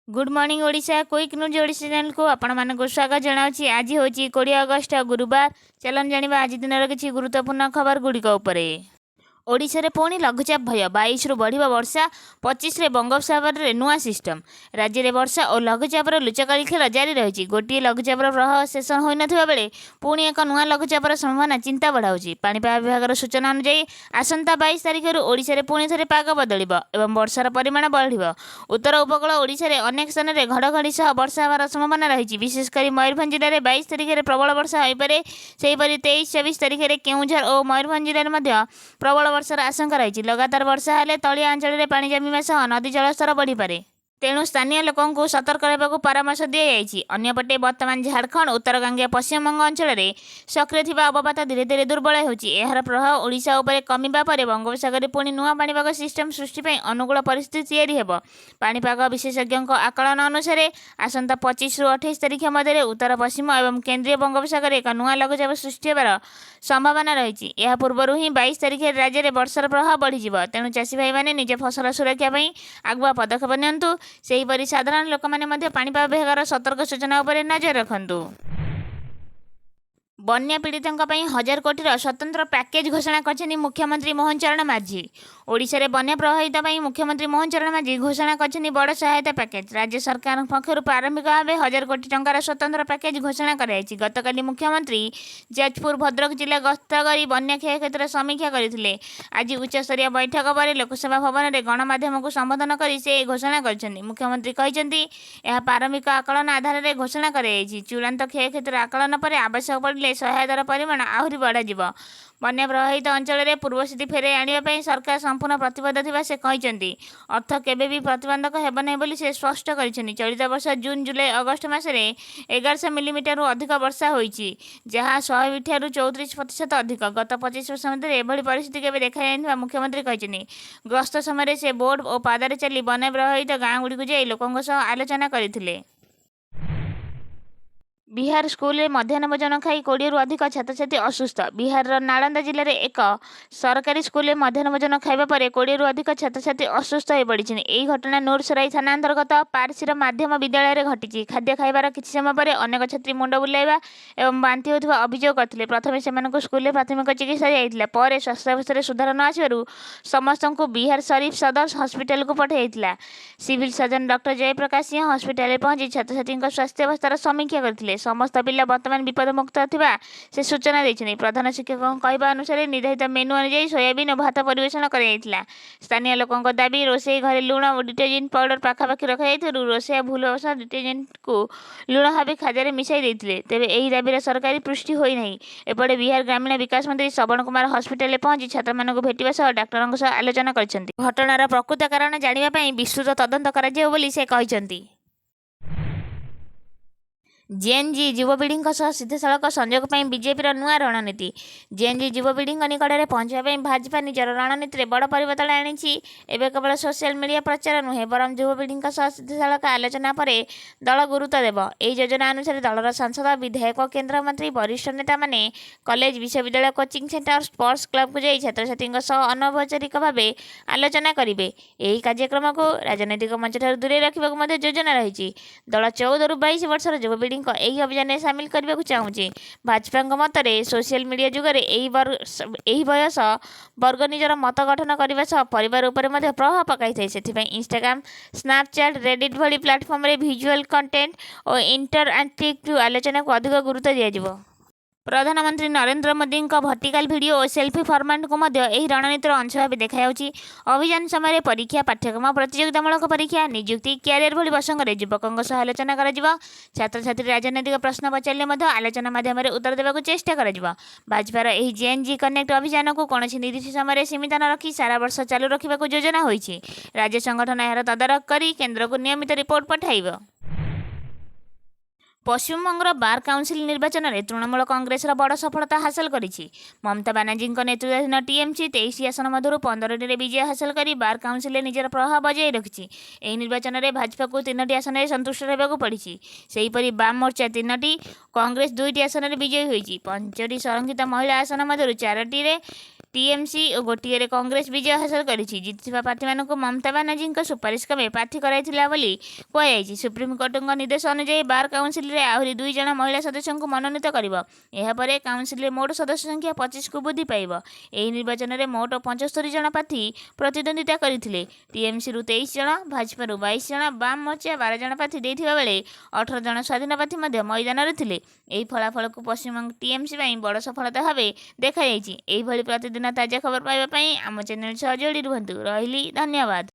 Good morning Odisha, quick news Odisha ଚ୍ୟାନେଲକୁ ଆପଣମାନଙ୍କୁ ସ୍ୱାଗତ ଜଣାଉଛି। ଆଜି ହେଉଛି 20 ଅଗଷ୍ଟ, ଗୁରୁବାର। ଚାଲନ୍ତୁ ଜାଣିବା ଆଜି ଦିନର କିଛି ଗୁରୁତ୍ୱପୂର୍ଣ୍ଣ ଖବର ଗୁଡ଼ିକ ଉପରେ। ଓଡ଼ିଶାରେ ପୁଣି ଲଘୁଚାପ ଭୟ, 22ରୁ ବଢ଼ିବ ବର୍ଷା, 25ରେ ବଙ୍ଗୋପସାଗରରେ ନୂଆ ସିଷ୍ଟମ। ରାଜ୍ୟରେ ବର୍ଷା ଓ ଲଘୁଚାପର ଲୁଚକାଳି ଖେଳ ଜାରି ରହିଛି। ଗୋଟିଏ ଲଘୁଚାପର ପ୍ରଭାବ ଶେଷ ହୋଇନଥିବା ବେଳେ ପୁଣି ଏକ ନୂଆ ଲଘୁଚାପର ସମ୍ଭାବନା ଚିନ୍ତା ବଢ଼ାଉଛି। ପାଣିପାଗ ବିଭାଗର ସୂଚନା ଅନୁଯାୟୀ, ଆସନ୍ତା 22 ତାରିଖରୁ ଓଡ଼ିଶାରେ ପୁଣି ଥରେ ପାଗ ବଦଳିବ ଏବଂ ବର୍ଷାର ପରିମାଣ ବଢ଼ିବ। ଉତ୍ତର ଉପକୂଳ ଓଡ଼ିଶାରେ ଅନେକ ସ୍ଥାନରେ ଘଡ଼ଘଡ଼ି ସହ ବର୍ଷା ହେବାର ସମ୍ଭାବନା ରହିଛି। ବିଶେଷ କରି ମୟୂରଭଞ୍ଜ ଜିଲ୍ଲାରେ 22 ତାରିଖରେ ପ୍ରବଳ ବର୍ଷା ହୋଇପାରେ। ସେହିପରି 23, 24 ତାରିଖରେ କେଉଁଝର ଓ ମୟୂରଭଞ୍ଜ ଜିଲ୍ଲାରେ ମଧ୍ୟ ପ୍ରବଳ ବର୍ଷାର ଆଶଙ୍କା ରହିଛି। ଲଗାତାର ବର୍ଷା ହେଲେ ତଳିଆ ଅଞ୍ଚଳରେ ପାଣି ଜମିବା ସହ ନଦୀ ଜଳସ୍ତର ବଢ଼ିପାରେ। ତେଣୁ ସ୍ଥାନୀୟ ଲୋକଙ୍କୁ ସତର୍କ ରହିବାକୁ ପରାମର୍ଶ ଦିଆଯାଇଛି। ଅନ୍ୟପଟେ ବର୍ତ୍ତମାନ ଝାଡ଼ଖଣ୍ଡ, ଉତ୍ତର ଗାଙ୍ଗେୟ ପଶ୍ଚିମବଙ୍ଗ ଅଞ୍ଚଳରେ ସକ୍ରିୟ ଥିବା ଅବପାତ ଧୀରେ ଧୀରେ ଦୁର୍ବଳ ହେଉଛି। ଏହାର ପ୍ରଭାବ ଓଡ଼ିଶା ଉପରେ କମିବା ପରେ ବଙ୍ଗୋପସାଗରରେ ପୁଣି ନୂଆ ପାଣିପାଗ ସିଷ୍ଟମ ସୃଷ୍ଟି ପାଇଁ ଅନୁକୂଳ ପରିସ୍ଥିତି ତିଆରି ହେବ। ପାଣିପାଗ ବିଶେଷଜ୍ଞଙ୍କ ଆକଳନ ଅନୁସାରେ, ଆସନ୍ତା 25ରୁ 28 ତାରିଖ ମଧ୍ୟରେ ଉତ୍ତର ପଶ୍ଚିମ ଏବଂ କେନ୍ଦ୍ରୀୟ ବଙ୍ଗୋପସାଗରରେ ଏକ ନୂଆ ଲଘୁଚାପ ସୃଷ୍ଟି ହେବାର ସମ୍ଭାବନା ରହିଛି। ଏହା ପୂର୍ବରୁ ହିଁ 22 ତାରିଖରେ ରାଜ୍ୟରେ ବର୍ଷାର ପ୍ରଭାବ ବଢ଼ିଯିବ। ତେଣୁ ଚାଷୀ ଭାଇମାନେ ନିଜ ଫସଲ ସୁରକ୍ଷା ପାଇଁ ଆଗୁଆ ପଦକ୍ଷେପ ନିଅନ୍ତୁ। ସେହିପରି ସାଧାରଣ ଲୋକମାନେ ମଧ୍ୟ ପାଣିପାଗ ବିଭାଗର ସତର୍କ ସୂଚନା ଉପରେ ନଜର ରଖନ୍ତୁ। ବନ୍ୟା ପୀଡ଼ିତଙ୍କ ପାଇଁ 1000 କୋଟିର ସ୍ୱତନ୍ତ୍ର ପ୍ୟାକେଜ୍ ଘୋଷଣା କରିଛନ୍ତି ମୁଖ୍ୟମନ୍ତ୍ରୀ ମୋହନ ଚରଣ ମାଝୀ। ଓଡ଼ିଶାରେ ବନ୍ୟା ପ୍ରଭାବିତ ପାଇଁ ମୁଖ୍ୟମନ୍ତ୍ରୀ ମୋହନ ଚରଣ ମାଝୀ ଘୋଷଣା କରିଛନ୍ତି ବଡ଼ ସହାୟତା ପ୍ୟାକେଜ୍। ରାଜ୍ୟ ସରକାରଙ୍କ ପକ୍ଷରୁ ପ୍ରାରମ୍ଭିକ ଭାବେ 1000 କୋଟି ଟଙ୍କାର ସ୍ୱତନ୍ତ୍ର ପ୍ୟାକେଜ୍ ଘୋଷଣା କରାଯାଇଛି। ଗତକାଲି ମୁଖ୍ୟମନ୍ତ୍ରୀ ଯାଜପୁର, ଭଦ୍ରକ ଜିଲ୍ଲା ଗସ୍ତ କରି ବନ୍ୟା କ୍ଷୟକ୍ଷତିର ସମୀକ୍ଷା କରିଥିଲେ। ଆଜି ଉଚ୍ଚସ୍ତରୀୟ ବୈଠକ ପରେ ଲୋକସେବା ଭବନରେ ଗଣମାଧ୍ୟମକୁ ସମ୍ବୋଧନ କରି ସେ ଏହି ଘୋଷଣା କରିଛନ୍ତି। ମୁଖ୍ୟମନ୍ତ୍ରୀ କହିଛନ୍ତି, ଏହା ପ୍ରାରମ୍ଭିକ ଆକଳନ ଆଧାରରେ ଘୋଷଣା କରାଯାଇଛି। ଚୂଡ଼ାନ୍ତ କ୍ଷୟକ୍ଷତିର ଆକଳନ ପରେ ଆବଶ୍ୟକ ପଡ଼ିଲେ ସହାୟତାର ପରିମାଣ ଆହୁରି ବଢ଼ାଯିବ। ବନ୍ୟା ପ୍ରଭାବିତ ଅଞ୍ଚଳରେ ପୂର୍ବସ୍ଥିତି ଫେରାଇ ଆଣିବା ପାଇଁ ସରକାର ସମ୍ପୂର୍ଣ୍ଣ ପ୍ରତିବଦ୍ଧ ଥିବା ସେ କହିଛନ୍ତି। ଅର୍ଥ କେବେ ବି ପ୍ରତିବନ୍ଧକ ହେବ ନାହିଁ ବୋଲି ସେ ସ୍ପଷ୍ଟ କରିଛନ୍ତି। ଚଳିତ ବର୍ଷ ଜୁନ୍, ଜୁଲାଇ, ଅଗଷ୍ଟ ମାସରେ 1100 ମିଲିମିଟରରୁ ଅଧିକ ବର୍ଷା ହୋଇଛି, ଯାହା ସ୍ୱାଭାବିକଠାରୁ 34% ଅଧିକ। ଗତ 25 ବର୍ଷ ମଧ୍ୟରେ ଏଭଳି ପରିସ୍ଥିତି କେବେ ଦେଖାଯାଇନଥିବା ମୁଖ୍ୟମନ୍ତ୍ରୀ କହିଛନ୍ତି। ଗସ୍ତ ସମୟରେ ସେ ବୋଟ୍ ଓ ପାଦରେ ଚାଲି ବନ୍ୟା ପ୍ରଭାବିତ ଗାଁଗୁଡ଼ିକୁ ଯାଇ ଲୋକଙ୍କ ସହ ଆଲୋଚନା କରିଥିଲେ। ବିହାର ସ୍କୁଲରେ ମଧ୍ୟାହ୍ନ ଭୋଜନ ଖାଇ 20ରୁ ଅଧିକ ଛାତ୍ରଛାତ୍ରୀ ଅସୁସ୍ଥ। ବିହାରର ନାଳନ୍ଦା ଜିଲ୍ଲାରେ ଏକ ସରକାରୀ ସ୍କୁଲରେ ମଧ୍ୟାହ୍ନ ଭୋଜନ ଖାଇବା ପରେ 20ରୁ ଅଧିକ ଛାତ୍ରଛାତ୍ରୀ ଅସୁସ୍ଥ ହୋଇପଡ଼ିଛନ୍ତି। ଏହି ଘଟଣା ନୂରସରାଇ ଥାନା ଅନ୍ତର୍ଗତ ପାରସିର ମାଧ୍ୟମ ବିଦ୍ୟାଳୟରେ ଘଟିଛି। ଖାଦ୍ୟ ଖାଇବାର କିଛି ସମୟ ପରେ ଅନେକ ଛାତ୍ରୀ ମୁଣ୍ଡ ବୁଲାଇବା ଏବଂ ବାନ୍ତି ହେଉଥିବା ଅଭିଯୋଗ କରିଥିଲେ। ପ୍ରଥମେ ସେମାନଙ୍କୁ ସ୍କୁଲରେ ପ୍ରାଥମିକ ଚିକିତ୍ସା ଦିଆଯାଇଥିଲା। ପରେ ସ୍ୱାସ୍ଥ୍ୟାବସ୍ଥାରେ ସୁଧାର ନ ଆସିବାରୁ ସମସ୍ତଙ୍କୁ ବିହାର ସରିଫ ସଦର ହସ୍ପିଟାଲକୁ ପଠାଯାଇଥିଲା। ସିଭିଲ ସର୍ଜନ ଡକ୍ଟର ଜୟପ୍ରକାଶ ସିଂହ ହସ୍ପିଟାଲରେ ପହଞ୍ଚି ଛାତ୍ରଛାତ୍ରୀଙ୍କ ସ୍ୱାସ୍ଥ୍ୟାବସ୍ଥାର ସମୀକ୍ଷା କରିଥିଲେ। ସମସ୍ତ ପିଲା ବର୍ତ୍ତମାନ ବିପଦମୁକ୍ତ ଥିବା ସେ ସୂଚନା ଦେଇଛନ୍ତି। ପ୍ରଧାନ ଶିକ୍ଷକଙ୍କ କହିବା ଅନୁସାରେ, ନିର୍ଦ୍ଧାରିତ ମେନୁ ଅନୁଯାୟୀ ସୋୟାବିନ୍ ଓ ଭାତ ପରିବେଷଣ କରାଯାଇଥିଲା। ସ୍ଥାନୀୟ ଲୋକଙ୍କ ଦାବି, ରୋଷେଇ ଘରେ ଲୁଣ ଓ ଡିଟର୍ଜେଣ୍ଟ ପାଉଡର ପାଖାପାଖି ରଖାଯାଇଥିବାରୁ ରୋଷେଇଆ ଭୁଲବଶତଃ ଡିଟର୍ଜେଣ୍ଟକୁ ଲୁଣ ଭାବି ଖାଦ୍ୟରେ ମିଶାଇ ଦେଇଥିଲେ। ତେବେ ଏହି ଦାବିର ସରକାରୀ ପୁଷ୍ଟି ହୋଇନାହିଁ। ଏପଟେ ବିହାର ଗ୍ରାମୀଣ ବିକାଶ ମନ୍ତ୍ରୀ ଶ୍ରବଣ କୁମାର ହସ୍ପିଟାଲରେ ପହଞ୍ଚି ଛାତ୍ରମାନଙ୍କୁ ଭେଟିବା ସହ ଡାକ୍ତରଙ୍କ ସହ ଆଲୋଚନା କରିଛନ୍ତି। ଘଟଣାର ପ୍ରକୃତ କାରଣ ଜାଣିବା ପାଇଁ ବିସ୍ତୃତ ତଦନ୍ତ କରାଯିବ ବୋଲି ସେ କହିଛନ୍ତି। ଜେନ୍ ଜି ଯୁବପିଢ଼ିଙ୍କ ସହ ସିଧାସଳଖ ସଂଯୋଗ ପାଇଁ ବିଜେପିର ନୂଆ ରଣନୀତି। ଜେନ୍ ଜି ଯୁବପିଢ଼ିଙ୍କ ନିକଟରେ ପହଞ୍ଚିବା ପାଇଁ ଭାଜପା ନିଜର ରଣନୀତିରେ ବଡ଼ ପରିବର୍ତ୍ତନ ଆଣିଛି। ଏବେ କେବଳ ସୋସିଆଲ ମିଡିଆ ପ୍ରଚାର ନୁହେଁ, ବରଂ ଯୁବପିଢ଼ିଙ୍କ ସହ ସିଧାସଳଖ ଆଲୋଚନା ଉପରେ ଦଳ ଗୁରୁତ୍ୱ ଦେବ। ଏହି ଯୋଜନା ଅନୁସାରେ ଦଳର ସାଂସଦ, ବିଧାୟକ, କେନ୍ଦ୍ରମନ୍ତ୍ରୀ, ବରିଷ୍ଠ ନେତାମାନେ କଲେଜ, ବିଶ୍ୱବିଦ୍ୟାଳୟ, କୋଚିଂ ସେଣ୍ଟର, ସ୍ପୋର୍ଟସ କ୍ଲବକୁ ଯାଇ ଛାତ୍ରଛାତ୍ରୀଙ୍କ ସହ ଅନୌପଚାରିକ ଭାବେ ଆଲୋଚନା କରିବେ। ଏହି କାର୍ଯ୍ୟକ୍ରମକୁ ରାଜନୈତିକ ମଞ୍ଚଠାରୁ ଦୂରେଇ ରଖିବାକୁ ମଧ୍ୟ ଯୋଜନା ରହିଛି। ଦଳ 14ରୁ 22 ବର୍ଷର ଯୁବପିଢ଼ିଙ୍କ ଏହି ଅଭିଯାନରେ ସାମିଲ କରିବାକୁ ଚାହୁଁଛି। ଭାଜପାଙ୍କ ମତରେ, ସୋସିଆଲ ମିଡିଆ ଯୁଗରେ ଏହି ବୟସ ବର୍ଗ ନିଜର ମତ ଗଠନ କରିବା ସହ ପରିବାର ଉପରେ ମଧ୍ୟ ପ୍ରଭାବ ପକାଇଥାଏ। ସେଥିପାଇଁ ଇନଷ୍ଟାଗ୍ରାମ, ସ୍ନାପଚାଟ୍, ରେଡିଟ୍ ଭଳି ପ୍ଲାଟଫର୍ମରେ ଭିଜୁଆଲ କଣ୍ଟେଣ୍ଟ ଓ ଇଣ୍ଟରଆକ୍ଟିଭ ଆଲୋଚନାକୁ ଅଧିକ ଗୁରୁତ୍ୱ ଦିଆଯିବ। ପ୍ରଧାନମନ୍ତ୍ରୀ ନରେନ୍ଦ୍ର ମୋଦିଙ୍କ ଭର୍ଟିକାଲ ଭିଡିଓ ଓ ସେଲ୍ଫି ଫର୍ମାଟକୁ ମଧ୍ୟ ଏହି ରଣନୀତିର ଅଂଶ ଭାବେ ଦେଖାଯାଉଛି। ଅଭିଯାନ ସମୟରେ ପରୀକ୍ଷା, ପାଠ୍ୟକ୍ରମ, ପ୍ରତିଯୋଗିତାମୂଳକ ପରୀକ୍ଷା, ନିଯୁକ୍ତି, କ୍ୟାରିୟର ଭଳି ପ୍ରସଙ୍ଗରେ ଯୁବକଙ୍କ ସହ ଆଲୋଚନା କରାଯିବ। ଛାତ୍ରଛାତ୍ରୀ ରାଜନୈତିକ ପ୍ରଶ୍ନ ପଚାରିଲେ ମଧ୍ୟ ଆଲୋଚନା ମାଧ୍ୟମରେ ଉତ୍ତର ଦେବାକୁ ଚେଷ୍ଟା କରାଯିବ। ଭାଜପାର ଏହି ଜେନ୍ ଜି କନେକ୍ଟ ଅଭିଯାନକୁ କୌଣସି ନିର୍ଦ୍ଦିଷ୍ଟ ସମୟରେ ସୀମିତ ନ ରଖି ସାରା ବର୍ଷ ଚାଲୁ ରଖିବାକୁ ଯୋଜନା ହୋଇଛି। ରାଜ୍ୟ ସଂଗଠନ ଏହାର ତଦାରଖ କରି କେନ୍ଦ୍ରକୁ ନିୟମିତ ରିପୋର୍ଟ ପଠାଇବ। ପଶ୍ଚିମବଙ୍ଗର ବାର୍ କାଉନସିଲ ନିର୍ବାଚନରେ ତୃଣମୂଳ କଂଗ୍ରେସର ବଡ଼ ସଫଳତା ହାସଲ କରିଛି। ମମତା ବାନାର୍ଜୀଙ୍କ ନେତୃତ୍ୱାଧୀନ ଟିଏମ୍ସି 23 ଆସନ ମଧ୍ୟରୁ 15ଟିରେ ବିଜୟ ହାସଲ କରି ବାର୍ କାଉନସିଲରେ ନିଜର ପ୍ରଭାବ ବଜାୟ ରଖିଛି। ଏହି ନିର୍ବାଚନରେ ଭାଜପାକୁ ତିନୋଟି ଆସନରେ ସନ୍ତୁଷ୍ଟ ରହିବାକୁ ପଡ଼ିଛି। ସେହିପରି ବାମ ମୋର୍ଚ୍ଚା ତିନୋଟି, କଂଗ୍ରେସ ଦୁଇଟି ଆସନରେ ବିଜୟୀ ହୋଇଛି। ପାଞ୍ଚଟି ସଂରକ୍ଷିତ ମହିଳା ଆସନ ମଧ୍ୟରୁ ଚାରୋଟିରେ ଟିଏମ୍ସି ଓ ଗୋଟିଏରେ କଂଗ୍ରେସ ବିଜୟ ହାସଲ କରିଛି। ଜିତିଥିବା ପ୍ରାର୍ଥୀମାନଙ୍କୁ ମମତା ବାନାର୍ଜୀଙ୍କ ସୁପାରିଶ କ୍ରମେ ପ୍ରାର୍ଥୀ କରାଯାଇଥିଲା ବୋଲି କୁହାଯାଇଛି। ସୁପ୍ରିମକୋର୍ଟଙ୍କ ନିର୍ଦ୍ଦେଶ ଅନୁଯାୟୀ ବାର୍ କାଉନସିଲରେ ଆହୁରି 2 ଜଣ ମହିଳା ସଦସ୍ୟଙ୍କୁ ମନୋନୀତ କରିବ। ଏହାପରେ କାଉନସିଲରେ ମୋଟ ସଦସ୍ୟ ସଂଖ୍ୟା 25କୁ ବୃଦ୍ଧି ପାଇବ। ଏହି ନିର୍ବାଚନରେ ମୋଟ 75 ଜଣ ପ୍ରାର୍ଥୀ ପ୍ରତିଦ୍ୱନ୍ଦ୍ୱିତା କରିଥିଲେ। ଟିଏମ୍ସିରୁ 23 ଜଣ, ଭାଜପାରୁ 22 ଜଣ, ବାମ ମୋର୍ଚ୍ଚା 12 ଜଣ ପ୍ରାର୍ଥୀ ଦେଇଥିବା ବେଳେ 18 ଜଣ ସ୍ୱାଧୀନ ପ୍ରାର୍ଥୀ ମଧ୍ୟ ମଇଦାନରେ ଥିଲେ। ଏହି ଫଳାଫଳକୁ ପଶ୍ଚିମବଙ୍ଗ ଟିଏମ୍ସି ପାଇଁ ବଡ଼ ସଫଳତା ଭାବେ ଦେଖାଯାଇଛି। ଏହିଭଳି ପ୍ରତିଦିନ ତାଜା ଖବର ପାଇବା ପାଇଁ ଆମ ଚ୍ୟାନେଲ ସହ ଯୋଡ଼ି ରୁହନ୍ତୁ। ରହିଲି, ଧନ୍ୟବାଦ।